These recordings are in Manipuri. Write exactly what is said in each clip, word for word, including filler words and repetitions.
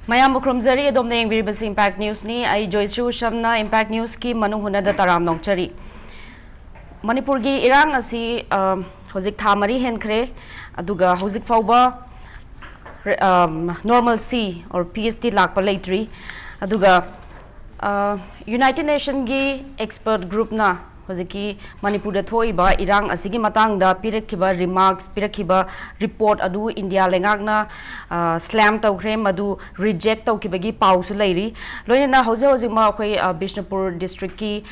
ꯃꯌꯥꯝꯕꯨ ꯈꯨꯔꯨꯝꯖꯔꯤ꯫ ꯑꯗꯣꯝꯅ ꯌꯦꯡꯕꯤꯔꯤꯕꯁꯤ Impact Newsꯅꯤ꯫ ꯑꯩ ꯖꯣꯏꯁ꯭ꯔꯤ ꯎꯁꯝꯅ Impact Newsꯀꯤ ꯃꯅꯨꯡ ꯍꯨꯠꯅꯗ ꯇꯔꯥꯝ ꯅꯣꯛꯆꯔꯤ꯫ ꯃꯅꯤꯄꯨꯔꯒꯤ ꯏꯔꯥꯡ ꯑꯁꯤ, ꯑ, ꯍꯧꯖꯤꯛ ꯊꯥ ꯃꯔꯤ ꯍꯦꯟꯈ꯭ꯔꯦ, ꯑꯗꯨꯒ ꯍꯧꯖꯤꯛ ꯐꯥꯎꯕ ꯔꯦ-, ꯑꯝ, normalcy or peaceꯇꯤ ꯂꯥꯛꯄ ꯂꯩꯇ꯭ꯔꯤ꯫ ꯑꯗꯨꯒ, ꯑ, United Nationꯒꯤ expert groupꯅ ꯍꯧꯖꯤꯛꯀꯤ ꯃꯅꯤꯄꯨꯔꯗ ꯊꯣꯛꯏꯕ ꯏꯔꯥꯡ ꯑꯁꯤꯒꯤ ꯃꯇꯥꯡꯗ ꯄꯤꯔꯛꯈꯤꯕ remarks, ꯄꯤꯔꯛꯈꯤꯕ report ꯑꯗꯨ ꯏꯟꯗꯤꯌꯥ ꯂꯩꯉꯥꯛꯅ, ꯑ, slam ꯇꯧꯈ꯭ꯔꯦ, ꯃꯗꯨ reject ꯇꯧꯈꯤꯕꯒꯤ ꯄꯥꯎꯁꯨ ꯂꯩꯔꯤ꯫ ꯂꯣꯏꯅꯅ ꯍꯧꯖꯤꯛ ꯍꯧꯖꯤꯛꯃꯛ ꯑꯩꯈꯣꯏ, ꯑ, ꯕꯤꯁꯅꯨꯄꯨꯔ districtꯀꯤ,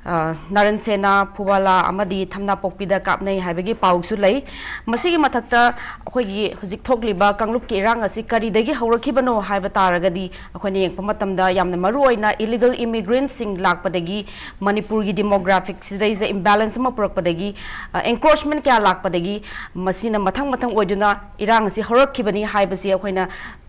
ꯑ, ꯅꯔꯟꯁꯦꯅꯥ, ꯐꯨꯕꯥꯂꯥ ꯑꯃꯗꯤ ꯊꯝꯅꯥꯄꯣꯛꯄꯤꯗ ꯀꯥꯞꯅꯩ ꯍꯥꯏꯕꯒꯤ ꯄꯥꯎꯁꯨ ꯂꯩ꯫ ꯃꯁꯤꯒꯤ ꯃꯊꯛꯇ ꯑꯩꯈꯣꯏꯒꯤ ꯍꯧꯖꯤꯛ ꯊꯣꯛꯂꯤꯕ ꯀꯥꯡꯂꯨꯞꯀꯤ ꯏꯔꯥꯡ ꯑꯁꯤ ꯀꯔꯤꯗꯒꯤ ꯍꯧꯔꯛꯈꯤꯕꯅꯣ ꯍꯥꯏꯕ ꯇꯥꯔꯒꯗꯤ, ꯑꯩꯈꯣꯏꯅ ꯌꯦꯡꯕ ꯃꯇꯝꯗ ꯌꯥꯝꯅ ꯃꯔꯨ ꯑꯣꯏꯅ illegal immigrantꯁꯤꯡ ꯂꯥꯛꯄꯗꯒꯤ ꯃꯅꯤꯄꯨꯔꯒꯤ demographic ꯁꯤꯗꯩꯁꯤꯗ imbalance ꯑꯃ ꯄꯨꯔꯛꯄꯗꯒꯤ, ꯑ, encroachment ꯀꯌꯥ ꯂꯥꯛꯄꯗꯒꯤ ꯃꯁꯤꯅ ꯃꯊꯪ ꯃꯊꯪ ꯑꯣꯏꯗꯨꯅ ꯏꯔꯥꯡ ꯑꯁꯤ ꯍꯧꯔꯛꯈꯤꯕꯅꯤ ꯍꯥꯏꯕꯁꯤ ꯑꯩꯈꯣꯏꯅ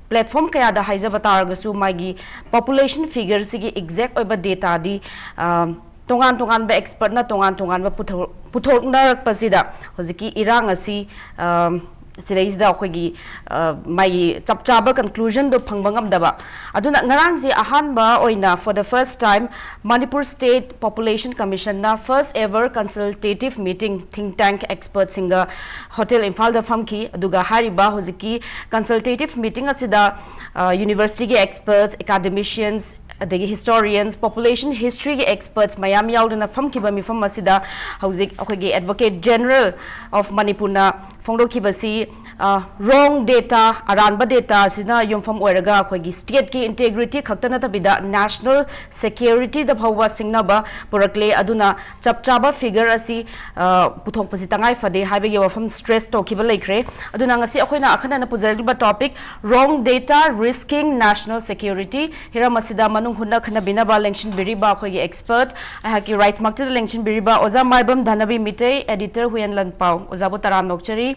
platform ꯀꯌꯥꯗ ꯍꯥꯏꯖꯕ ꯇꯥꯔꯒꯁꯨ ꯃꯥꯒꯤ population figureꯁꯤꯒꯤ exact ꯑꯣꯏꯕ dataꯗꯤ, ꯑ, ꯇꯣꯉꯥꯟ ꯇꯣꯉꯥꯟꯕ expertꯅ ꯇꯣꯉꯥꯟ ꯇꯣꯉꯥꯟꯕ ꯄꯨꯊꯣ-, ꯄꯨꯊꯣꯛꯅꯔꯛꯄꯁꯤꯗ ꯍꯧꯖꯤꯛꯀꯤ ꯏꯔꯥꯡ ꯑꯁꯤ, ꯑ, ꯁꯤꯗꯩꯁꯤꯗ ꯑꯩꯈꯣꯏꯒꯤ, ꯑ, ꯃꯥꯒꯤ ꯆꯞ ꯆꯥꯕ conclusionꯗꯣ ꯐꯪꯕ ꯉꯝꯗꯕ꯫ ꯑꯗꯨꯅ ꯉꯔꯥꯡꯁꯤ ꯑꯍꯥꯟꯕ ꯑꯣꯏꯅ for the first time Manipur State Population Commissionꯅ first ever consultative meeting think tank expertꯁꯤꯡꯒ Hotel ꯏꯝꯐꯥꯜꯗ ꯐꯝꯈꯤ꯫ ꯑꯗꯨꯒ ꯍꯥꯏꯔꯤꯕ ꯍꯧꯖꯤꯛꯀꯤ consultative meeting ꯑꯁꯤꯗ, ꯑ, universityꯒꯤ experts, academicians, ꯑꯗꯒꯤ historians, population historyꯒꯤ experts ꯃꯌꯥꯝ ꯌꯥꯎꯗꯨꯅ ꯐꯝꯈꯤꯕ ꯃꯤꯐꯝ ꯑꯁꯤꯗ ꯍꯧꯖꯤꯛ ꯑꯩꯈꯣꯏꯒꯤ Advocate General of Manipurꯅ ꯐꯣꯡꯗꯣꯛꯈꯤꯕꯁꯤ, ꯑ, wrong data, ꯑꯔꯥꯟꯕ data ꯑꯁꯤꯅ ꯌꯨꯝꯐꯝ ꯑꯣꯏꯔꯒ ꯑꯩꯈꯣꯏꯒꯤ stateꯀꯤ integrity ꯈꯛꯇ ꯅꯠꯇꯕꯤꯗ national securityꯗ ꯐꯥꯎꯕ ꯁꯤꯡꯅꯕ ꯄꯨꯔꯛꯂꯦ꯫ ꯑꯗꯨꯅ ꯆꯞ ꯆꯥꯕ figure ꯑꯁꯤ, ꯑ, ꯄꯨꯊꯣꯛꯄꯁꯤ ꯇꯉꯥꯏ ꯐꯗꯦ ꯍꯥꯏꯕꯒꯤ ꯋꯥꯐꯝ stress ꯇꯧꯈꯤꯕ ꯂꯩꯈ꯭ꯔꯦ꯫ ꯑꯗꯨꯅ ꯉꯁꯤ ꯑꯩꯈꯣꯏꯅ ꯑꯈꯟꯅꯅ ꯄꯨꯖꯔꯛꯂꯤꯕ topic wrong data risking national security꯫ ꯍꯤꯔꯝ ꯑꯁꯤꯗ ꯃꯅꯨꯡ ꯍꯨꯠꯅ ꯈꯟꯅꯕꯤꯅꯕ ꯂꯦꯡꯁꯤꯟꯕꯤꯔꯤꯕ ꯑꯩꯈꯣꯏꯒꯤ expert, ꯑꯩꯍꯥꯛꯀꯤ rightꯃꯛꯇꯗ ꯂꯦꯡꯁꯤꯟꯕꯤꯔꯤꯕ ꯑꯣꯖꯥ ꯃꯥꯏꯕꯝ ꯙꯅꯕꯤ ꯃꯤꯇꯩ, editor ꯍꯨꯌꯦꯟ ꯂꯟꯄꯥꯎ꯫ ꯑꯣꯖꯥꯕꯨ ꯇꯔꯥꯝ ꯅꯣꯛꯆꯔꯤ꯫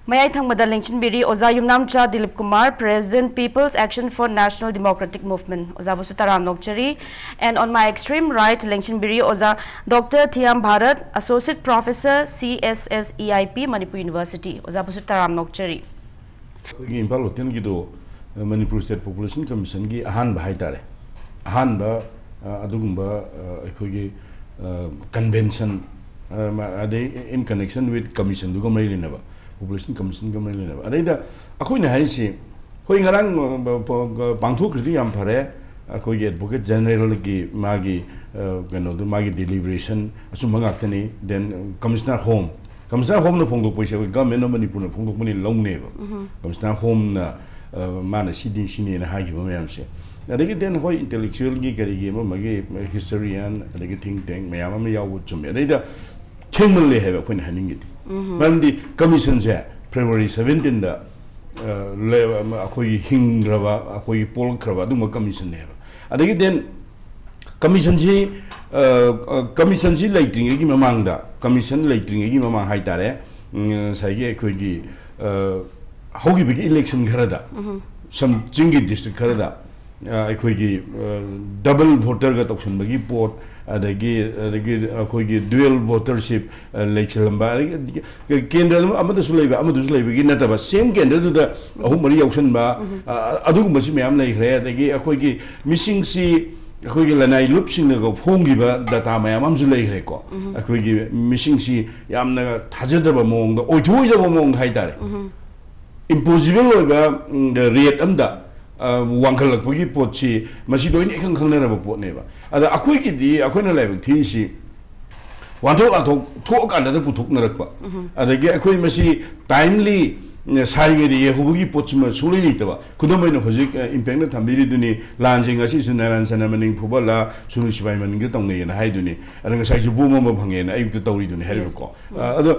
ꯃꯌꯥꯏ ꯊꯪꯕꯗ ꯂꯦꯡꯁꯤꯟꯕꯤꯔꯤ ꯑꯣꯖꯥ ꯌꯨꯝꯅꯥꯝꯆꯥ Dilip Kumar, President, People's Action for National Democratic Movement꯫ ꯑꯣꯖꯥꯕꯨꯁꯨ ꯇꯔꯥꯝ ꯅꯣꯛꯆꯔꯤ꯫ And on my extreme right ꯂꯦꯡꯁꯤꯟꯕꯤꯔꯤ ꯑꯣꯖꯥ doctor Thiyam Bharat, Associate Professor, C S S E I P, Manipur University꯫ ꯑꯣꯖꯥꯕꯨꯁꯨ ꯇꯔꯥꯝ ꯅꯣꯛꯆꯔꯤ꯫ ꯑꯩꯈꯣꯏꯒꯤ ꯏꯝꯐꯥꯜ ꯍꯣꯇꯦꯜꯒꯤꯗꯣ ꯃꯅꯤꯄꯨꯔ ꯁ꯭ꯇꯦꯠ ꯄꯣꯄꯨꯂꯦꯁꯟ ꯀꯃꯤꯁꯟꯒꯤ ꯑꯍꯥꯟꯕ ꯍꯥꯏꯇꯥꯔꯦ, ꯑꯍꯥꯟꯕ ꯑ, ꯑꯗꯨꯒꯨꯝꯕ ꯑ, ꯑꯩꯈꯣꯏꯒꯤ ꯀꯟꯚꯦꯟꯁꯟ, ꯑꯗꯩ in connection with ꯀꯃꯤꯁꯟꯗꯨꯒ ꯃꯔꯤ ꯂꯩꯅꯕ, ꯄꯣꯄꯨꯂꯦꯁꯟ ꯀꯃꯤꯁꯟꯒ ꯃꯔꯤ ꯂꯩꯅꯕ꯫ ꯑꯗꯩꯗ ꯑꯩꯈꯣꯏꯅ ꯍꯥꯏꯔꯤꯁꯤ, ꯍꯣꯏ, ꯉꯔꯥꯡ ꯑ, ꯄ- ꯄ- ꯄꯥꯡꯊꯣꯛꯈ꯭ꯔꯤꯗꯨ ꯌꯥꯝ ꯐꯔꯦ꯫ ꯑꯩꯈꯣꯏꯒꯤ ꯑꯦꯗꯚꯣꯀꯦꯠ ꯖꯦꯅꯔꯦꯜꯒꯤ ꯃꯥꯒꯤ ꯑ, ꯀꯩꯅꯣꯗꯨ, ꯃꯥꯒꯤ ꯗꯤꯂꯤꯕꯔꯦꯁꯟ ꯑꯆꯨꯝꯕ ꯉꯥꯛꯇꯅꯤ꯫ Then ꯀꯃꯤꯁꯅꯔ ꯍꯣꯝ, ꯀꯃꯤꯁꯅꯔ ꯍꯣꯝꯅ ꯐꯣꯡꯗꯣꯛꯄꯁꯦ ꯑꯩꯈꯣꯏ ꯒꯚꯔꯟꯃꯦꯟ ꯑꯣꯐ ꯃꯅꯤꯄꯨꯔꯅ ꯐꯣꯡꯗꯣꯛꯄꯅꯤ ꯂꯧꯅꯦꯕ꯫ ꯀꯃꯤꯁꯅꯔ ꯍꯣꯝꯅ ꯑ, ꯃꯥꯅ ꯁꯤꯗꯤ ꯁꯤꯅꯦꯅ ꯍꯥꯏꯈꯤꯕ ꯃꯌꯥꯝꯁꯦ꯫ ꯑꯗꯒꯤ then ꯍꯣꯏ, ꯏꯟꯇꯦꯂꯦꯛꯆꯨꯋꯦꯜꯒꯤ ꯀꯔꯤꯒꯤ ꯑꯃ ꯑꯃꯒꯤ ꯍꯤꯁꯇꯣꯔꯤꯌꯥꯟ, ꯑꯗꯒꯤ ꯊꯤꯡ ꯇꯦꯡ ꯃꯌꯥꯝ ꯑꯃ ꯌꯥꯎꯕ ꯆꯨꯝꯃꯦ꯫ ꯑꯗꯩꯗ ꯊꯦꯡꯃꯜꯂꯦ ꯍꯥꯏꯕ ꯑꯩꯈꯣꯏꯅ ꯍꯥꯏꯅꯤꯡꯉꯤꯗꯤ꯫ ꯃꯔꯝꯗꯤ ꯀꯃꯤꯁꯟꯁꯦ ꯐꯦꯕ꯭ꯔꯨꯋꯥꯔꯤ ꯁꯚꯦꯟꯇꯤꯟꯗ ꯑꯩꯈꯣꯏꯒꯤ ꯍꯤꯡꯈ꯭ꯔꯕ, ꯑꯩꯈꯣꯏꯒꯤ ꯄꯣꯛꯂꯛꯈ꯭ꯔꯕ ꯑꯗꯨꯒꯨꯝꯕ ꯀꯃꯤꯁꯟꯅꯦꯕ꯫ ꯑꯗꯒꯤ then ꯀꯃꯤꯁꯟꯁꯤ, ꯑ, ꯑ, ꯀꯃꯤꯁꯟꯁꯤ ꯂꯩꯇ꯭ꯔꯤꯉꯩꯒꯤ ꯃꯃꯥꯡꯗ, ꯀꯃꯤꯁꯟ ꯂꯩꯇ꯭ꯔꯤꯉꯩꯒꯤ ꯃꯃꯥꯡ ꯍꯥꯏꯇꯥꯔꯦ, ꯎꯝ, ꯉꯁꯥꯏꯒꯤ ꯑꯩꯈꯣꯏꯒꯤ, ꯑ, ꯍꯧꯈꯤꯕꯒꯤ ꯏꯂꯦꯛꯁꯟ ꯈꯔꯗ, ꯁꯝ ꯆꯤꯡꯒꯤ ꯗꯤꯁꯇ꯭ꯔꯤꯛ ꯈꯔꯗ, ꯑ, ꯑꯩꯈꯣꯏꯒꯤ, ꯑ, ꯗꯕꯜ ꯚꯣꯇꯔꯒ ꯇꯧꯁꯟꯕꯒꯤ ꯄꯣꯠ, ꯑꯗꯒꯤ, ꯑꯗꯒꯤ ꯑꯩꯈꯣꯏꯒꯤ ꯗ꯭ꯌꯨꯑꯦꯜ ꯚꯣꯇꯔꯁꯤꯞ, ꯑ, ꯂꯩꯁꯜꯂꯝꯕ, ꯑꯗꯒꯤ ꯀꯦꯟꯗ꯭ꯔ ꯑꯃꯗꯁꯨ ꯂꯩꯕ, ꯑꯃꯗꯁꯨ ꯂꯩꯕꯒꯤ ꯅꯠꯇꯕ, ꯁꯦꯝ ꯀꯦꯟꯗ꯭ꯔꯗꯨꯗ ꯑꯍꯨꯝ ꯃꯔꯤ ꯌꯥꯎꯁꯟꯕ, ꯑ, ꯑꯗꯨꯒꯨꯝꯕꯁꯤ ꯃꯌꯥꯝ ꯂꯩꯈ꯭ꯔꯦ꯫ ꯑꯗꯒꯤ ꯑꯩꯈꯣꯏꯒꯤ ꯃꯤꯁꯤꯡꯁꯤ ꯑꯩꯈꯣꯏꯒꯤ ꯂꯅꯥꯏ ꯂꯨꯞꯁꯤꯡꯅꯒ ꯐꯣꯡꯈꯤꯕ ꯗꯇꯥ ꯃꯌꯥꯝ ꯑꯃꯁꯨ ꯂꯩꯈ꯭ꯔꯦꯀꯣ꯫ ꯑꯩꯈꯣꯏꯒꯤ ꯃꯤꯁꯤꯡꯁꯤ ꯌꯥꯝꯅ ꯊꯥꯖꯗꯕ ꯃꯑꯣꯡꯗ, ꯑꯣꯏꯊꯣꯛꯑꯣꯏꯗꯕ ꯃꯑꯣꯡꯗ ꯍꯥꯏꯇꯥꯔꯦ, ꯏꯝꯄꯣꯁꯤꯕꯜ ꯑꯣꯏꯕ, ꯎꯝ, ꯔꯦꯠ ꯑꯝꯗ, ꯑ, ꯋꯥꯡꯈꯠꯂꯛꯄꯒꯤ ꯄꯣꯠꯁꯤ, ꯃꯁꯤ ꯂꯣꯏꯅ ꯏꯈꯪ ꯈꯪꯅꯔꯕ ꯄꯣꯠꯅꯦꯕ꯫ ꯑꯗ ꯑꯩꯈꯣꯏꯒꯤꯗꯤ, ꯑꯩꯈꯣꯏꯅ ꯂꯥꯏꯕꯛ ꯊꯤꯔꯤꯁꯤ ꯋꯥꯟꯊꯣꯛ ꯂꯥꯟꯊꯣꯛ ꯊꯣꯛꯑꯀꯥꯟꯗꯗ ꯄꯨꯊꯣꯛꯅꯔꯛꯄ, ꯑꯗꯒꯤ ꯑꯩꯈꯣꯏ ꯃꯁꯤ ꯇꯥꯏꯝꯂꯤ ꯁꯥꯔꯤꯉꯩꯗ ꯌꯦꯡꯍꯧꯕꯒꯤ ꯄꯣꯠꯁꯤꯃ ꯁꯨꯡꯂꯩ ꯂꯩꯇꯕ꯫ ꯈꯨꯗꯝ ꯑꯣꯏꯅ ꯍꯧꯖꯤꯛ, ꯑ, ꯏꯝꯄꯦꯛꯅ ꯊꯝꯕꯤꯔꯤꯗꯨꯅꯤ, ꯂꯥꯟꯁꯦ ꯉꯁꯤꯁꯨ ꯅꯥꯔꯥꯌꯟ ꯁꯅꯥꯃꯅꯤꯡ ꯐꯨꯕ ꯂꯥ ꯁꯨꯅꯨ ꯁꯤꯕꯥꯏ ꯃꯅꯤꯡꯗ ꯇꯧꯅꯩꯌꯦꯅ ꯍꯥꯏꯗꯨꯅꯤ, ꯑꯗ ꯉꯁꯥꯏꯁꯨ ꯕꯣꯝ ꯑꯃ ꯐꯪꯉꯦꯅ ꯑꯌꯨꯛꯇ ꯇꯧꯔꯤꯗꯨꯅꯤ ꯍꯥꯏꯔꯤꯕꯀꯣ꯫ ꯑ, ꯑꯗꯣ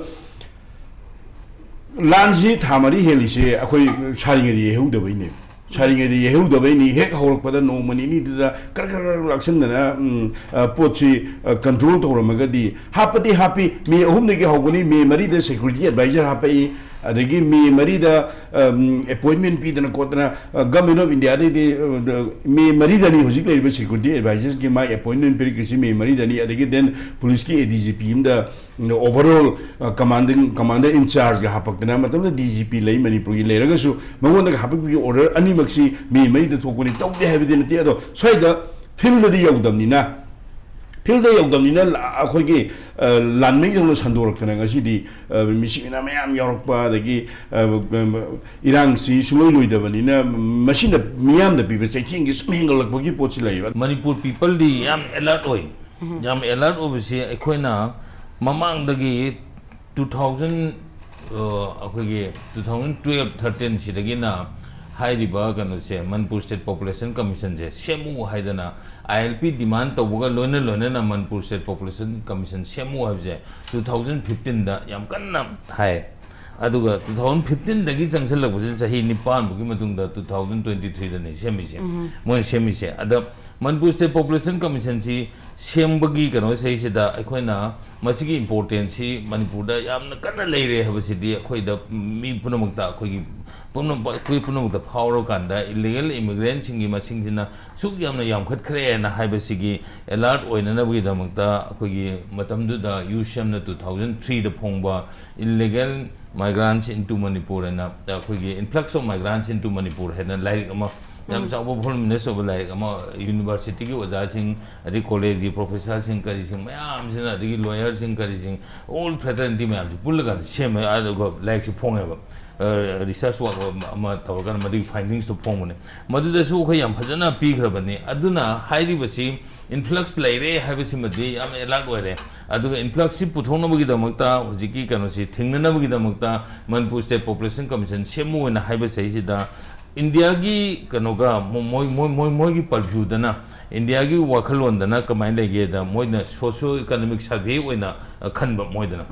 ꯂꯥꯟꯁꯤ ꯊꯥ ꯃꯔꯤ ꯍꯦꯜꯂꯤꯁꯦ ꯑꯩꯈꯣꯏ ꯁꯥꯔꯤꯉꯩꯗ ꯌꯩꯍꯧꯗꯕꯩꯅꯦ꯫ ꯁꯥꯔꯤꯉꯩꯗ ꯌꯩꯍꯧꯗꯕꯩꯅꯤ꯫ ꯍꯦꯛ ꯍꯧꯔꯛꯄꯗ ꯅꯣꯡꯃ ꯅꯤꯅꯤꯗꯨꯗ ꯀꯔ ꯀꯔ ꯀꯔ ꯂꯥꯛꯁꯟꯗꯅ, ꯎꯝ, ꯑ, ꯄꯣꯠꯁꯤ, ꯑ, ꯀꯟꯇ꯭ꯔꯣꯜ ꯇꯧꯔꯝꯃꯒꯗꯤ, ꯍꯥꯞꯄꯗꯤ ꯍꯥꯞꯄꯤ, ꯃꯦ ꯑꯍꯨꯝꯗꯒꯤ ꯍꯧꯒꯅꯤ, ꯃꯦ ꯃꯔꯤꯗ ꯁꯦꯀ꯭ꯌꯨꯔꯤꯇꯤ ꯑꯦꯗꯚꯥꯏꯖꯔ ꯍꯥꯞꯄꯛꯏ, ꯑꯗꯒꯤ ꯃꯦ ꯃꯔꯤꯗ ꯑꯦꯄꯣꯏꯟꯃꯦꯟ ꯄꯤꯗꯅ ꯈꯣꯠꯇꯅ, ꯒꯃꯦꯟ ꯑꯣꯐ ꯏꯟꯗꯤꯌꯥꯗꯩꯗꯤ ꯃꯦ ꯃꯔꯤꯗꯅꯤ ꯍꯧꯖꯤꯛ ꯂꯩꯔꯤꯕ ꯁꯦꯀ꯭ꯌꯨꯔꯤꯇꯤ ꯑꯦꯗꯚꯥꯏꯖꯔꯁꯀꯤ ꯃꯥꯏ ꯑꯦꯄꯣꯏꯟꯃꯦꯟ ꯄꯤꯔꯛꯈ꯭ꯔꯤꯁꯤ ꯃꯦ ꯃꯔꯤꯗꯅꯤ꯫ ꯑꯗꯒꯤ ꯗꯦꯟ ꯄꯨꯂꯤꯁꯀꯤ ꯑꯦ ꯗꯤ ꯖꯤ ꯄꯤ ꯑꯃꯗ ꯑꯣꯚꯔ ꯑꯣꯜ ꯀꯃꯥꯟꯗꯤꯡ ꯀꯃꯥꯟꯗꯔ ꯏꯟ ꯆꯥꯔꯖꯀ ꯍꯥꯄꯛꯇꯅ, ꯃꯇꯝꯗ ꯗꯤ ꯖꯤ ꯄꯤ ꯂꯩ ꯃꯅꯤꯄꯨꯔꯒꯤ, ꯂꯩꯔꯒꯁꯨ ꯃꯉꯣꯟꯗꯒ ꯍꯥꯄꯛꯄꯒꯤ ꯑꯣꯔꯗꯔ ꯑꯅꯤꯃꯛꯁꯤ ꯃꯦ ꯃꯔꯤꯗ ꯊꯣꯛꯄꯅꯤ꯫ ꯇꯧꯗꯦ ꯍꯥꯏꯕꯗꯤ ꯅꯠꯇꯦ, ꯑꯗꯣ ꯁ꯭ꯋꯥꯏꯗ ꯐꯤꯜꯗꯗꯤ ꯌꯧꯗꯕꯅꯤꯅ, ꯐꯤꯜꯗ ꯌꯧꯗꯕꯅꯤꯅ ꯑꯩꯈꯣꯏꯒꯤ ꯂꯥꯟꯃꯩꯗꯧꯅ ꯁꯟꯗꯣꯔꯛꯇꯅ ꯉꯁꯤꯗꯤ ꯃꯤꯁꯤꯡ ꯃꯤꯅꯥ ꯃꯌꯥꯝ ꯌꯥꯎꯔꯛꯄ, ꯑꯗꯒꯤ ꯏꯔꯥꯡꯁꯤ ꯁꯨꯡꯂꯣꯏ ꯂꯣꯏꯗꯕꯅꯤꯅ ꯃꯁꯤꯅ ꯃꯤꯌꯥꯝꯗ ꯄꯤꯕ ꯆꯩꯊꯦꯡꯁꯤ ꯁꯨꯝ ꯍꯦꯟꯒꯠꯂꯛꯄꯒꯤ ꯄꯣꯠꯁꯤ ꯂꯩꯌꯦꯕ꯫ ꯃꯅꯤꯄꯨꯔ ꯄꯤꯄꯜꯗꯤ ꯌꯥꯝ ꯑꯦꯂꯔꯠ ꯑꯣꯏ꯫ ꯌꯥꯝ ꯑꯦꯂꯔꯠ ꯑꯣꯏꯕꯁꯤ ꯑꯩꯈꯣꯏꯅ ꯃꯃꯥꯡꯗꯒꯤ ꯇꯨ ꯊꯥꯎꯖꯟ ꯑꯩꯈꯣꯏꯒꯤ ꯇꯨ ꯊꯥꯎꯖꯟ ꯇꯨꯌꯦꯜꯞ ꯊꯥꯔꯇꯤꯟ ꯁꯤꯗꯒꯤꯅ ꯍꯥꯏꯔꯤꯕ ꯀꯩꯅꯣꯁꯦ, ꯃꯅꯤꯄꯨꯔ ꯁ꯭ꯇꯦꯠ ꯄꯣꯄꯨꯂꯦꯁꯟ ꯀꯃꯤꯁꯟꯁꯦ ꯁꯦꯝꯃꯨ ꯍꯥꯏꯗꯅ ꯑꯥꯏ ꯑꯦꯜ ꯄꯤ ꯗꯤꯃꯥꯟ ꯇꯧꯕꯒ ꯂꯣꯏꯅ ꯂꯣꯏꯅꯅ ꯃꯅꯤꯄꯨꯔ ꯁ꯭ꯇꯦꯠ ꯄꯣꯄꯨꯂꯦꯁꯟ ꯀꯃꯤꯁꯟ ꯁꯦꯝꯃꯨ ꯍꯥꯏꯕꯁꯦ ꯇꯨ ꯊꯥꯎꯖꯟ ꯐꯤꯐꯇꯤꯟꯗ ꯌꯥꯝ ꯀꯟꯅ ꯍꯥꯏ꯫ ꯑꯗꯨꯒ ꯇꯨ ꯊꯥꯎꯖꯟ ꯐꯤꯐꯇꯤꯟꯗꯒꯤ ꯆꯪꯁꯤꯜꯂꯛꯄꯁꯤꯗ ꯆꯍꯤ ꯅꯤꯄꯥꯟꯃꯨꯛꯀꯤ ꯃꯇꯨꯡꯗ ꯇꯨ ꯊꯥꯎꯖꯟ ꯇ꯭ꯋꯦꯟꯇꯤ ꯊ꯭ꯔꯤꯗꯅꯤ ꯁꯦꯝꯃꯤꯁꯦ, ꯃꯣꯏꯅ ꯁꯦꯝꯃꯤꯁꯦ꯫ ꯑꯗ ꯃꯅꯤꯄꯨꯔ ꯁ꯭ꯇꯦꯠ ꯄꯣꯄꯨꯂꯦꯁꯟ ꯀꯃꯤꯁꯟꯁꯤ ꯁꯦꯝꯕꯒꯤ ꯀꯩꯅꯣꯁꯤꯗꯩꯁꯤꯗ ꯑꯩꯈꯣꯏꯅ ꯃꯁꯤꯒꯤ ꯏꯝꯄꯣꯔꯇꯦꯟꯁꯁꯤ ꯃꯅꯤꯄꯨꯔꯗ ꯌꯥꯝꯅ ꯀꯟꯅ ꯂꯩꯔꯦ ꯍꯥꯏꯕꯁꯤꯗꯤ ꯑꯩꯈꯣꯏꯗ, ꯃꯤ ꯄꯨꯝꯅꯃꯛꯇ, ꯑꯩꯈꯣꯏꯒꯤ ꯄꯨꯝꯅꯃꯛ, ꯑꯩꯈꯣꯏ ꯄꯨꯝꯅꯃꯛꯇ ꯐꯥꯎꯔꯀꯥꯟꯗ ꯏꯜꯂꯤꯒꯦꯜ ꯏꯃꯤꯒ꯭ꯔꯦꯟꯁꯤꯡꯒꯤ ꯃꯁꯤꯡꯁꯤꯅ ꯁꯨꯛ ꯌꯥꯝꯅ ꯌꯥꯝꯈꯠꯈ꯭ꯔꯦꯅ ꯍꯥꯏꯕꯁꯤꯒꯤ ꯑꯦꯂꯔꯠ ꯑꯣꯏꯅꯅꯕꯒꯤꯗꯃꯛꯇ ꯑꯩꯈꯣꯏꯒꯤ ꯃꯇꯝꯗꯨꯗ ꯌꯨ ꯁꯤ ꯑꯦꯝꯅ ꯇꯨ ꯊꯥꯎꯖꯟ ꯊ꯭ꯔꯤꯗ ꯐꯣꯡꯕ Illegal Migrants into Manipur ꯍꯥꯏꯅ, ꯑꯩꯈꯣꯏꯒꯤ Influx of Migrants into Manipur ꯍꯥꯏꯅ ꯂꯥꯏꯔꯤꯛ ꯑꯃ, ꯌꯥꯝ ꯆꯥꯎꯕ ꯐꯣꯔꯃꯤꯅꯁ ꯑꯣꯏꯕ ꯂꯥꯏꯔꯤꯛ ꯑꯃ, ꯌꯨꯅꯤꯚꯔꯁꯤꯇꯤꯒꯤ ꯑꯣꯖꯥꯁꯤꯡ, ꯑꯗꯩ ꯀꯣꯂꯦꯖꯒꯤ ꯄ꯭ꯔꯣꯐꯦꯁꯔꯁꯤꯡ, ꯀꯔꯤꯁꯤꯡ ꯃꯌꯥꯝꯁꯤꯅ, ꯑꯗꯒꯤ ꯂꯣꯌꯔꯁꯤꯡ, ꯀꯔꯤꯁꯤꯡ, ꯑꯣꯜ ꯐ꯭ꯔꯦꯇꯔꯅꯤꯇꯤ ꯃꯌꯥꯝꯁꯤ ꯄꯨꯜꯂꯀꯥꯟꯗ ꯁꯦꯝꯃꯦ꯫ ꯑꯗꯨꯒ ꯂꯥꯏꯔꯤꯛꯁꯤ ꯐꯣꯡꯉꯦꯕ, ꯔꯤꯁꯔꯁ ꯋꯥꯔꯛ ꯑꯃ ꯇꯧꯔꯀꯥꯟꯗ ꯃꯗꯨꯒꯤ ꯐꯥꯏꯟꯗꯤꯡꯁꯇꯣ ꯐꯣꯡꯕꯅꯦ꯫ ꯃꯗꯨꯗꯁꯨ ꯑꯩꯈꯣꯏ ꯌꯥꯝ ꯐꯖꯅ ꯄꯤꯈ꯭ꯔꯕꯅꯤ꯫ ꯑꯗꯨꯅ ꯍꯥꯏꯔꯤꯕꯁꯤ ꯏꯟꯐ꯭ꯂꯛꯁ ꯂꯩꯔꯦ ꯍꯥꯏꯕꯁꯤꯃꯗꯤ ꯌꯥꯝ ꯑꯦꯂꯔꯠ ꯑꯣꯏꯔꯦ꯫ ꯑꯗꯨꯒ ꯏꯟꯐ꯭ꯂꯛꯁꯁꯤ ꯄꯨꯊꯣꯛꯅꯕꯒꯤꯗꯃꯛꯇ, ꯍꯧꯖꯤꯛꯀꯤ ꯀꯩꯅꯣꯁꯤ ꯊꯤꯡꯅꯅꯕꯒꯤꯗꯃꯛꯇ ꯃꯅꯤꯄꯨꯔ ꯁ꯭ꯇꯦꯠ ꯄꯣꯄꯨꯂꯦꯁꯟ ꯀꯃꯤꯁꯟ ꯁꯦꯝꯃꯨ ꯍꯥꯏꯅ ꯍꯥꯏꯕꯁꯤꯗꯩꯁꯤꯗ ꯏꯟꯗꯤꯌꯥꯒꯤ ꯀꯩꯅꯣꯒ ꯃꯣ- ꯃꯣꯏ ꯃꯣꯏ ꯃꯣꯏ ꯃꯣꯏꯒꯤ ꯄꯔꯚ꯭ꯌꯨꯗꯅ, ꯏꯟꯗꯤꯌꯥꯒꯤ ꯋꯥꯈꯜꯂꯣꯟꯗꯅ ꯀꯃꯥꯏꯅ ꯂꯩꯒꯦꯗ, ꯃꯣꯏꯅ ꯁꯣꯁꯤꯌꯣ ꯏꯀꯣꯅꯣꯃꯤꯛ ꯁꯔꯚꯦ ꯑꯣꯏꯅ, ꯑ, ꯈꯟꯕ ꯃꯣꯏꯗꯅ꯫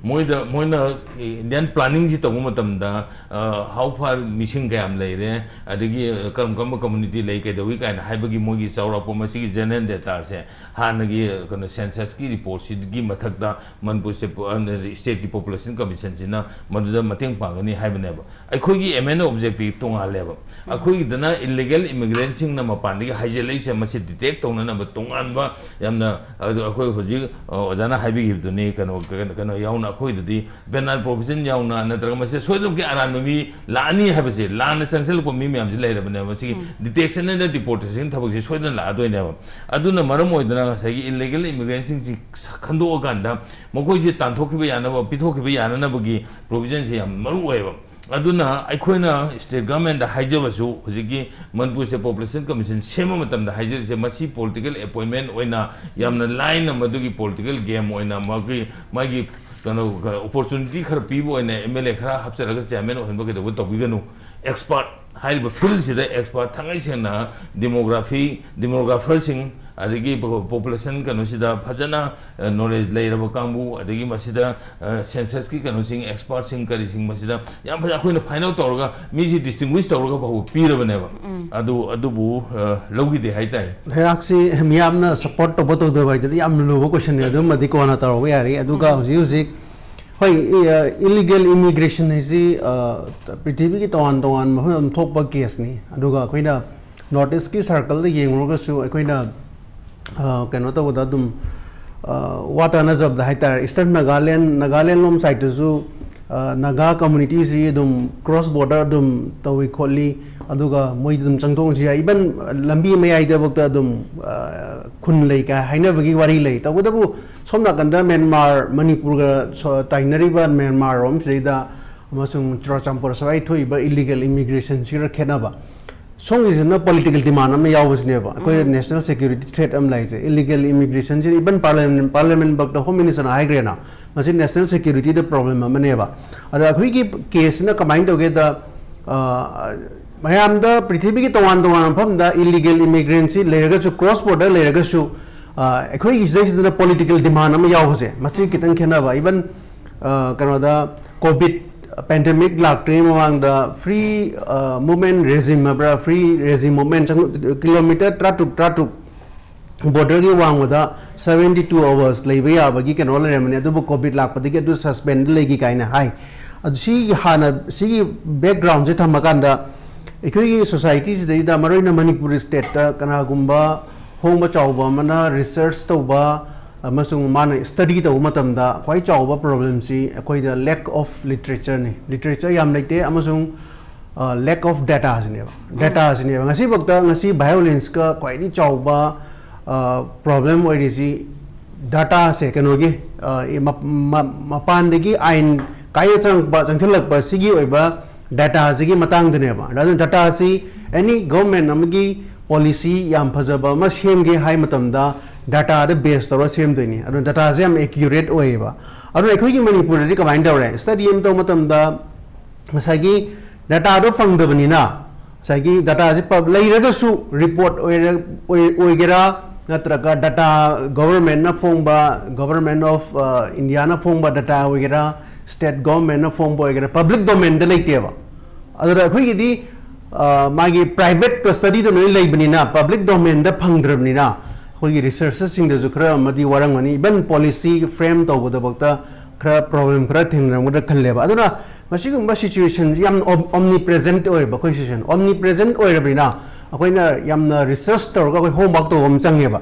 ꯃꯣꯏꯗ ꯃꯣꯏꯅ ꯏꯟꯗꯤꯌꯥꯟ ꯄ꯭ꯂꯥꯅꯤꯡꯁꯤ ꯇꯧꯕ ꯃꯇꯝꯗ, ꯑ, how far ꯃꯤꯁꯤꯡ ꯀꯌꯥꯝ ꯂꯩꯔꯦ, ꯑꯗꯒꯤ, ꯑ, ꯀꯔꯝ ꯀꯔꯝꯕ ꯀꯝꯃ꯭ꯌꯨꯅꯤꯇꯤ ꯂꯩ, ꯀꯩꯗꯧꯏ ꯀꯥꯏꯅ ꯍꯥꯏꯕꯒꯤ ꯃꯣꯏꯒꯤ ꯆꯥꯎꯔꯥꯛꯄ ꯃꯁꯤꯒꯤ ꯖꯦꯅꯔꯦꯜ ꯗꯦꯇꯥꯁꯦ ꯍꯥꯟꯅꯒꯤ, ꯑ, ꯀꯩꯅꯣ ꯁꯦꯟꯁꯁꯀꯤ ꯔꯤꯄꯣꯔꯠꯁꯤꯒꯤ ꯃꯊꯛꯇ ꯃꯅꯤꯄꯨꯔꯁꯦ ꯄꯣ-, ꯑ, ꯁ꯭ꯇꯦꯠꯀꯤ ꯄꯣꯄꯨꯂꯦꯁꯟ ꯀꯃꯤꯁꯟꯁꯤꯅ ꯃꯗꯨꯗ ꯃꯇꯦꯡ ꯄꯥꯡꯒꯅꯤ ꯍꯥꯏꯕꯅꯦꯕ꯫ ꯑꯩꯈꯣꯏꯒꯤ ꯑꯦꯝ ꯑꯦꯟ ꯑꯣꯕꯖꯦꯛꯇꯤꯚ ꯇꯣꯉꯥꯜꯂꯦꯕ꯫ ꯑꯩꯈꯣꯏꯒꯤꯗꯅ ꯏꯜꯂꯤꯒꯦꯜ ꯏꯃꯤꯒ꯭ꯔꯦꯟꯁꯤꯡꯅ ꯃꯄꯥꯟꯗꯒꯤ ꯍꯥꯏꯖꯤꯜꯂꯛꯏꯁꯦ, ꯃꯁꯤ ꯗꯤꯇꯦꯛ ꯇꯧꯅꯅꯕ ꯇꯣꯉꯥꯟꯕ ꯌꯥꯝꯅ, ꯑꯗꯨ ꯑꯩꯈꯣꯏ ꯍꯧꯖꯤꯛ, ꯑ, ꯑꯣꯖꯥꯅ ꯍꯥꯏꯕꯤꯈꯤꯕꯗꯨꯅꯤ, ꯀꯩꯅꯣ, ꯀꯩꯅꯣ, ꯀꯩꯅꯣ ꯌꯥꯎꯅ, ꯑꯩꯈꯣꯏꯗꯗꯤ ꯄꯦꯅꯥꯜ ꯄ꯭ꯔꯣꯚꯤꯖꯟ ꯌꯥꯎꯅ, ꯅꯠꯇ꯭ꯔꯒ ꯃꯁꯤꯗ ꯁꯣꯏꯗꯅꯃꯛꯀꯤ ꯑꯔꯥꯟꯕ ꯃꯤ ꯂꯥꯛꯑꯅꯤ ꯍꯥꯏꯕꯁꯦ, ꯂꯥꯟꯅ ꯆꯪꯁꯤꯜꯂꯛꯄ ꯃꯤ ꯃꯌꯥꯝꯁꯤ ꯂꯩꯔꯕꯅꯦꯕ꯫ ꯃꯁꯤꯒꯤ ꯗꯤꯇꯦꯛꯁꯟ ꯑꯦꯟ ꯗꯤꯄꯣꯔꯇꯦꯁꯟ ꯊꯕꯛꯁꯤ ꯁꯣꯏꯗꯅ ꯂꯥꯛꯑꯗꯣꯏꯅꯦꯕ꯫ ꯑꯗꯨꯅ ꯃꯔꯝ ꯑꯣꯏꯗꯅ ꯉꯁꯥꯏꯒꯤ ꯏꯜꯂꯤꯒꯦꯜ ꯏꯃꯤꯒ꯭ꯔꯦꯟꯁꯤꯡꯁꯤ ꯈꯟꯗꯣꯛꯑꯀꯥꯟꯗ ꯃꯈꯣꯏꯁꯤ ꯇꯥꯟꯊꯣꯛꯈꯤꯕ ꯌꯥꯅꯕ, ꯄꯤꯊꯣꯛꯈꯤꯕ ꯌꯥꯅꯅꯕꯒꯤ ꯄ꯭ꯔꯣꯚꯤꯖꯟꯁꯤ ꯌꯥꯝ ꯃꯔꯨ ꯑꯣꯏꯌꯦꯕ꯫ ꯑꯗꯨꯅ ꯑꯩꯈꯣꯏꯅ ꯁ꯭ꯇꯦꯠ ꯒꯚꯔꯟꯃꯦꯟꯗ ꯍꯥꯏꯖꯕꯁꯨ, ꯍꯧꯖꯤꯛꯀꯤ ꯃꯅꯤꯄꯨꯔꯁꯦ ꯄꯣꯄꯨꯂꯦꯁꯟ ꯀꯃꯤꯁꯟ ꯁꯦꯝꯕ ꯃꯇꯝꯗ ꯍꯥꯏꯖꯔꯤꯁꯦ, ꯃꯁꯤ ꯄꯣꯂꯤꯇꯤꯀꯦꯜ ꯑꯦꯄꯣꯏꯟꯃꯦꯟ ꯑꯣꯏꯅ ꯌꯥꯝꯅ ꯂꯥꯏꯅ ꯃꯗꯨꯒꯤ ꯄꯣꯂꯤꯇꯤꯀꯦꯜ ꯒꯦꯝ ꯑꯣꯏꯅ ꯃꯥꯒꯤ, ꯃꯥꯒꯤ ꯀꯩꯅꯣ, ꯑꯣꯄꯣꯔꯆꯨꯅꯤꯇꯤ ꯈꯔ ꯄꯤꯕ ꯑꯣꯏꯅ ꯑꯦꯝ ꯑꯦꯜ ꯑꯦ ꯈꯔ ꯍꯥꯞꯆꯤꯜꯂꯒ ꯆꯤꯌꯥꯔꯃꯦꯟ ꯑꯣꯏꯍꯟꯕ ꯀꯩꯗꯧꯕ ꯇꯧꯕꯤꯒꯅꯨ꯫ ꯑꯦꯛꯁꯄꯥꯔꯠ, ꯍꯥꯏꯔꯤꯕ ꯐꯤꯜꯁꯤꯗ ꯑꯦꯛꯁꯄꯥꯔꯠ, ꯊꯥꯡꯉꯩ ꯁꯦꯡꯅ ꯗꯦꯃꯣꯒ꯭ꯔꯥꯐꯤ, ꯗꯦꯃꯣꯒ꯭ꯔꯥꯐꯔꯁꯤꯡ, ꯑꯗꯒꯤ ꯄꯣ-, ꯄꯣꯄꯨꯂꯦꯁꯟ ꯀꯩꯅꯣꯁꯤꯗ ꯐꯖꯅ, ꯑ, ꯅꯣꯂꯦꯖ ꯂꯩꯔꯕ ꯀꯥꯡꯕꯨ, ꯑꯗꯒꯤ ꯃꯁꯤꯗ, ꯑ, ꯁꯦꯟꯁꯁꯀꯤ ꯀꯩꯅꯣꯁꯤꯡ, ꯑꯦꯛꯁꯄꯥꯔꯠꯁꯤꯡ, ꯀꯔꯤꯁꯤꯡ, ꯃꯁꯤꯗ ꯌꯥꯝ ꯐꯖꯅ ꯑꯩꯈꯣꯏꯅ ꯐꯥꯏꯟ ꯑꯥꯎꯠ ꯇꯧꯔꯒ ꯃꯤꯁꯤ ꯗꯤꯁꯇꯤꯡꯒ꯭ꯋꯤꯁ ꯇꯧꯔꯒ ꯐꯥꯎꯕ ꯄꯤꯔꯕꯅꯦꯕ꯫ ꯑꯗꯨ, ꯑꯗꯨꯕꯨ, ꯑ, ꯂꯧꯈꯤꯗꯦ ꯍꯥꯏꯇꯥꯔꯦ꯫ ꯂꯩꯕꯥꯛꯁꯤ ꯃꯤꯌꯥꯝꯅ ꯁꯞꯄꯣꯔꯠ ꯇꯧꯕ ꯇꯧꯗꯕ ꯍꯥꯏꯗꯨꯗꯤ ꯌꯥꯝ ꯂꯨꯕ ꯀꯣꯏꯁꯟꯅꯤ, ꯑꯗꯨꯃꯗꯤ ꯀꯣꯟꯅ ꯇꯧꯔꯛꯄ ꯌꯥꯔꯤ꯫ ꯑꯗꯨꯒ ꯍꯧꯖꯤꯛ ꯍꯧꯖꯤꯛ, ꯍꯣꯏ, ꯏ-, ꯑ, ꯏꯂꯤꯒꯦꯜ ꯏꯃꯤꯒ꯭ꯔꯦꯁꯟ ꯍꯥꯏꯁꯤ, ꯑ, ꯄ꯭ꯔꯤꯊꯤꯕꯤꯒꯤ ꯇꯣꯉꯥꯟ ꯇꯣꯉꯥꯟꯕ ꯃꯐꯝ ꯑꯗꯨꯝ ꯊꯣꯛꯄ ꯀꯦꯁꯅꯤ꯫ ꯑꯗꯨꯒ ꯑꯩꯈꯣꯏꯅ ꯅꯣꯔꯠ ꯏꯁꯀꯤ ꯁꯥꯔꯀꯜꯗ ꯌꯦꯡꯂꯨꯔꯒꯁꯨ ꯑꯩꯈꯣꯏꯅ, ꯑ, ꯀꯩꯅꯣ ꯇꯧꯕꯗ ꯑꯗꯨꯝ, ꯑ, ꯋꯥ ꯇꯥꯅꯖꯕꯗ ꯍꯥꯏꯇꯥꯔꯦ, ꯏꯁꯇꯔꯟ ꯅꯥꯒꯥꯂꯦꯟ, ꯅꯥꯒꯥꯂꯦꯟ ꯂꯣꯝ ꯁꯥꯏꯠꯇꯁꯨ, ꯑ, ꯅꯥꯒꯥ ꯀꯝꯃꯨꯅꯤꯇꯤꯁꯤ ꯑꯗꯨꯝ ꯀ꯭ꯔꯣꯁ ꯕꯣꯔꯗꯔ ꯑꯗꯨꯝ ꯇꯧꯏ ꯈꯣꯠꯂꯤ, ꯑꯗꯨꯒ ꯃꯣꯏꯗꯤ ꯑꯗꯨꯝ ꯆꯪꯊꯣꯛ ꯆꯪꯁꯤꯟ ꯌꯥꯏ, ꯏꯚꯟ ꯂꯝꯕꯤ ꯃꯌꯥꯏꯗꯐꯥꯎꯗ ꯑꯗꯨꯝ, ꯑ, ꯈꯨꯟ ꯂꯩ ꯀꯥꯏ ꯍꯥꯏꯅꯕꯒꯤ ꯋꯥꯔꯤ ꯂꯩ꯫ ꯇꯧꯕꯇꯕꯨ ꯁꯣꯝ ꯅꯥꯀꯟꯗ ꯃ꯭ꯌꯥꯟꯃꯥꯔ, ꯃꯅꯤꯄꯨꯔꯒ ꯁꯣ-, ꯇꯥꯏꯅꯔꯤꯕ ꯃ꯭ꯌꯥꯟꯃꯥꯔ ꯔꯣꯝ ꯁꯤꯗꯩꯗ ꯑꯃꯁꯨꯡ ꯆꯨꯔꯥꯆꯥꯟꯄꯨꯔ ꯑꯁ꯭ꯋꯥꯏ ꯊꯣꯛꯏꯕ ꯏꯂꯤꯒꯦꯜ ꯏꯃꯤꯒ꯭ꯔꯦꯁꯟꯁꯤꯒ ꯈꯦꯠꯅꯕ꯫ ꯁꯣꯝꯒꯤꯁꯤꯅ ꯄꯣꯂꯤꯇꯤꯀꯦꯜ ꯗꯤꯃꯥꯟ ꯑꯃ ꯌꯥꯎꯕꯁꯤꯅꯦꯕ, ꯑꯩꯈꯣꯏ ꯅꯦꯁꯅꯦꯜ ꯁꯦꯀ꯭ꯌꯨꯔꯤꯇꯤ ꯊ꯭ꯔꯦꯠ ꯑꯃ ꯂꯩꯔꯤꯁꯦ꯫ ꯏꯂꯤꯒꯦꯜ ꯏꯃꯤꯒ꯭ꯔꯦꯁꯟꯁꯤ ꯏꯚꯟ ꯄꯥꯔꯂꯤꯌꯥꯃꯦꯟ, ꯄꯥꯔꯂꯤꯌꯥꯃꯦꯟ ꯕꯛꯇ ꯍꯣꯝ ꯃꯤꯅꯤꯁꯇꯔꯅ ꯍꯥꯏꯈ꯭ꯔꯦꯅ, ꯃꯁꯤ ꯅꯦꯁꯅꯦꯜ ꯁꯦꯀ꯭ꯌꯨꯔꯤꯇꯤꯗ ꯄ꯭ꯔꯣꯕ꯭ꯂꯦꯝ ꯑꯃꯅꯦꯕ꯫ ꯑꯗ ꯑꯩꯈꯣꯏꯒꯤ ꯀꯦꯁꯁꯤꯅ ꯀꯃꯥꯏꯅ ꯇꯧꯒꯦꯗ, ꯑ, ꯃꯌꯥꯝꯗ ꯄ꯭ꯔꯤꯊꯤꯕꯤꯒꯤ ꯇꯣꯉꯥꯟ ꯇꯣꯉꯥꯟꯕ ꯃꯐꯝꯗ illegal immigrantꯁꯤ ꯂꯩꯔꯒꯁꯨ, cross border ꯂꯩꯔꯒꯁꯨ, ꯑ, ꯑꯩꯈꯣꯏꯒꯤ ꯁꯤꯗꯩꯁꯤꯗꯅ political demand ꯑꯃ ꯌꯥꯎꯕꯁꯦ, ꯃꯁꯤ ꯈꯤꯇꯪ ꯈꯦꯠꯅꯕ꯫ Even, ꯑ, ꯀꯩꯅꯣꯗ, COVID pandemic ꯂꯥꯛꯇ꯭ꯔꯤꯉꯩ ꯃꯃꯥꯡꯗ free, ꯑ, movement regime ꯍꯥꯏꯕ꯭ꯔꯥ, free regime movement ꯆꯪ-, kilometre ꯇꯔꯥꯇꯔꯨꯛ, ꯇꯔꯥꯇꯔꯨꯛ borderꯒꯤ ꯋꯥꯡꯃꯗ seventy two hours ꯂꯩꯕ ꯌꯥꯕꯒꯤ ꯀꯩꯅꯣ ꯂꯩꯔꯝꯕꯅꯤ, ꯑꯗꯨꯕꯨ COVID ꯂꯥꯛꯄꯗꯒꯤ ꯑꯗꯨ suspend ꯂꯩꯈꯤ ꯀꯥꯏꯅ ꯍꯥꯏ꯫ ꯑꯗꯨ ꯁꯤꯒꯤ ꯍꯥꯟꯅ, ꯁꯤꯒꯤ backgroundꯁꯦ ꯊꯝꯃꯀꯥꯟꯗ, ꯑꯩꯈꯣꯏꯒꯤ societyꯁꯤꯗꯩꯗ, ꯃꯔꯨꯑꯣꯏꯅ ꯃꯅꯤꯄꯨꯔ stateꯇ, ꯀꯅꯥꯒꯨꯝꯕ ꯍꯣꯡꯕ ꯆꯥꯎꯕ ꯑꯃꯅ research ꯇꯧꯕ ꯑꯃꯁꯨꯡ ꯃꯥꯅ study ꯇꯧꯕ ꯃꯇꯝꯗ, ꯈ꯭ꯋꯥꯏ ꯆꯥꯎꯕ problemꯁꯤ ꯑꯩꯈꯣꯏꯗ lack of literatureꯅꯤ꯫ Literature ꯌꯥꯝ ꯂꯩꯇꯦ, ꯑꯃꯁꯨꯡ, ꯑ, lack of dataꯁꯤꯅꯦꯕ꯫ Dataꯁꯤꯅꯦꯕ꯫ ꯉꯁꯤꯐꯥꯎꯗ, ꯉꯁꯤ violenceꯀ ꯈ꯭ꯋꯥꯏꯗꯒꯤ ꯆꯥꯎꯕ, ꯑ, problem ꯑꯣꯏꯔꯤꯁꯤ dataꯁꯦ, ꯀꯩꯅꯣꯒꯤ, ꯑ, ꯏ-, ꯃ-, ꯃ-, ꯃꯄꯥꯟꯗꯒꯤ ꯑꯥꯏꯟ ꯀꯥꯏꯗ ꯆꯪꯉꯛꯄ, ꯆꯪꯁꯤꯜꯂꯛꯄ, ꯁꯤꯒꯤ ꯑꯣꯏꯕ dataꯁꯤꯒꯤ ꯃꯇꯥꯡꯗꯅꯦꯕ꯫ ꯑꯗꯨꯅ dataꯁꯤ any government ꯑꯃꯒꯤ policy ꯌꯥꯝ ꯐꯖꯕ ꯑꯃ ꯁꯦꯝꯒꯦ ꯍꯥꯏ ꯃꯇꯝꯗ dataꯗ base ꯇꯧꯔ ꯁꯦꯝꯗꯣꯏꯅꯤ꯫ ꯑꯗꯨꯅ dataꯁꯦ ꯌꯥꯝ accurate ꯑꯣꯏꯌꯦꯕ꯫ ꯑꯗꯨꯅ ꯑꯩꯈꯣꯏꯒꯤ ꯃꯅꯤꯄꯨꯔꯗꯗꯤ ꯀꯃꯥꯏꯅ ꯇꯧꯔꯦ? Study ꯑꯃ ꯇꯧꯕ ꯃꯇꯝꯗ ꯉꯁꯥꯏꯒꯤ dataꯗꯣ ꯐꯪꯗꯕꯅꯤꯅ, ꯉꯁꯥꯏꯒꯤ dataꯁꯦ ꯄ-, ꯂꯩꯔꯒꯁꯨ report ꯑꯣꯏꯔ-, ꯑꯣꯏ-, ꯑꯣꯏꯒꯦꯔꯥ, ꯅꯠꯇ꯭ꯔꯒ data governmentꯅ ꯐꯣꯡꯕ, Government of, ꯑ, Indiaꯅ ꯐꯣꯡꯕ data ꯑꯣꯏꯒꯦꯔꯥ, state governmentꯅ ꯐꯣꯡꯕ ꯑꯣꯏꯒꯦꯔꯥ, public domainꯗ ꯂꯩꯇꯦꯕ꯫ ꯑꯗꯨꯅ ꯑꯩꯈꯣꯏꯒꯤꯗꯤ, ꯑ, ꯃꯥꯒꯤ private custodyꯗ ꯂꯣꯏ ꯂꯩꯕꯅꯤꯅ, public domainꯗ ꯐꯪꯗ꯭ꯔꯕꯅꯤꯅ, ꯑꯩꯈꯣꯏꯒꯤ researcherꯁꯤꯡꯗꯁꯨ ꯈꯔ ꯑꯃꯗꯤ ꯋꯥꯔꯝꯒꯅꯤ꯫ Even policy frame ꯇꯧꯕꯗꯐꯥꯎꯗ ꯈꯔ problem ꯈꯔ ꯊꯦꯡꯅꯔꯝꯒꯗ꯭ꯔꯥ ꯈꯜꯂꯦꯕ꯫ ꯑꯗꯨꯅ ꯃꯁꯤꯒꯨꯝꯕ situationꯁꯤ ꯌꯥꯝ om-, omnipresent ꯑꯣꯏꯌꯦꯕ ꯑꯩꯈꯣꯏ situation꯫ Omnipresent ꯑꯣꯏꯔꯕꯅꯤꯅ ꯑꯩꯈꯣꯏꯅ ꯌꯥꯝꯅ research ꯇꯧꯔꯒ ꯑꯩꯈꯣꯏ homework ꯇꯧꯕ ꯑꯃ ꯆꯪꯉꯦꯕ꯫